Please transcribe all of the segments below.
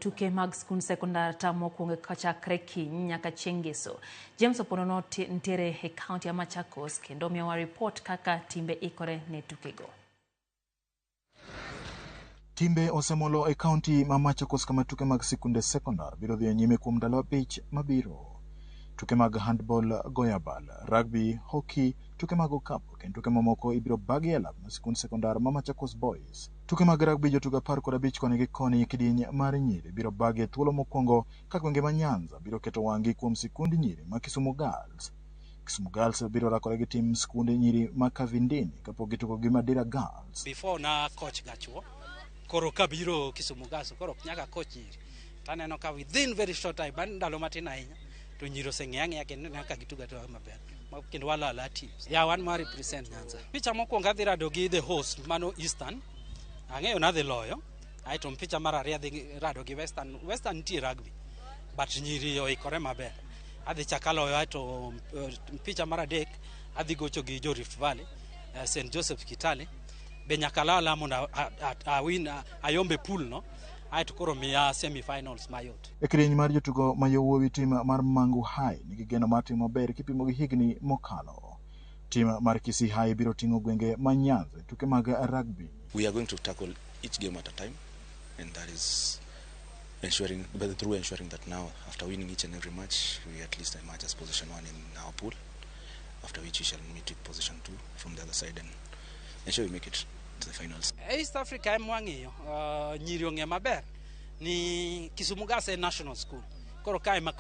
Tuke mag skund sekondar tam mokwongo kochakre kiny nyaka chieng' ngeso. James Opondo no nitiere e kaunti ya Machakos kendo miyowa ripot kaka timbe ikore ne tukego. Timbe osemolo e kaunti ma Machakos kama tuke mag sikunde sekondar biro dhi nyime kuom ndalo 5 mabiro. Tuke mag handball, goyo abal, rugby, hockey, tuke mag okapu kendo tuke mamoko ibiro bagi e lab mar sikund sekondar ma Machakos Boys. Tuke mag rugby jotugo 15 koni gi koni kidieny mar nyiri biro bagi e thuolo mokwongo ka gwenge ma Nyanza biro keto wang'gi kuom sikund nyiri ma Kisumu Girls. Kisumu Girls biro rakore gi tim sikund nyiri ma Kavindini kapok gitugo gi Madira Girls. Before na coach ga chuo, koro kabiro Kisumu Girls koro ok nyaka coach nyiri. Taneno ka within very short time, bang' ndalo matin ahinya, to nyiri oseng'eya ang'eya kendo neno ka gitugo atuga maber. Kendo walo ala teams. Ya wan ma represent Nyanza. Picha mokwongo adhi rado gi the host mano Eastern. Ang'eyo nadhi loyo. Aeto picha mar ariyo adhi rado gi Western. Western nitie rugby. But nyiri oikore maber. Adhi chako aloyo aeto picha mar adek adhi gocho gi jo Rift Valley, St. Joseph Kitale. Be nyaka alaw ala mondo awin ayombe pool no. Aeto koro miya semi-finals mayot. E kidieny mar jotugo ma yowuowi tim mar Mangu High nigi geno mar timo maber kipimo gi higni mokalo. Tim mar Kisii High biro ting'o gwenge ma Nyanza e tuke mag rugby. We are going to tackle each game at a time, and that is ensuring, but through ensuring that now, after winning each and every match, we at least emerge as position 1 in our pool, after which we shall meet with position 2 from the other side and ensure we make it to the finals. East Africa ema wang'iyo, nyiri ong'e maber ni Kisumu Girls en national school. Koro kae ema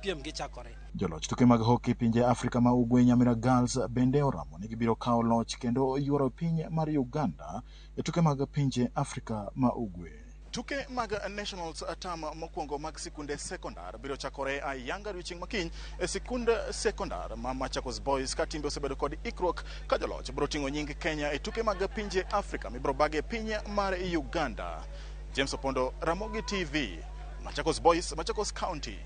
piem gi chakore. Joloch tuke mag hockey pinje Afrika ma Ugwe Nyamira Girls bende oramo ni gibiro kawo loch kendo yuoro piny mar Uganda e tuke mag pinje Afrika ma Ugwe. Tuke mag Nationals term mokwongo mag sikunde sekondar biro chakore ayanga odiochieng' makiny e sikund sekondar ma Machakos Boys ka timbe osebedo kod ikruok ka joloch biro ting'o nying Kenya e tuke mag pinje Afrika mibiro bagi e piny mar Uganda. James Opondo, Ramogi TV, Machakos Boys, Machakos County.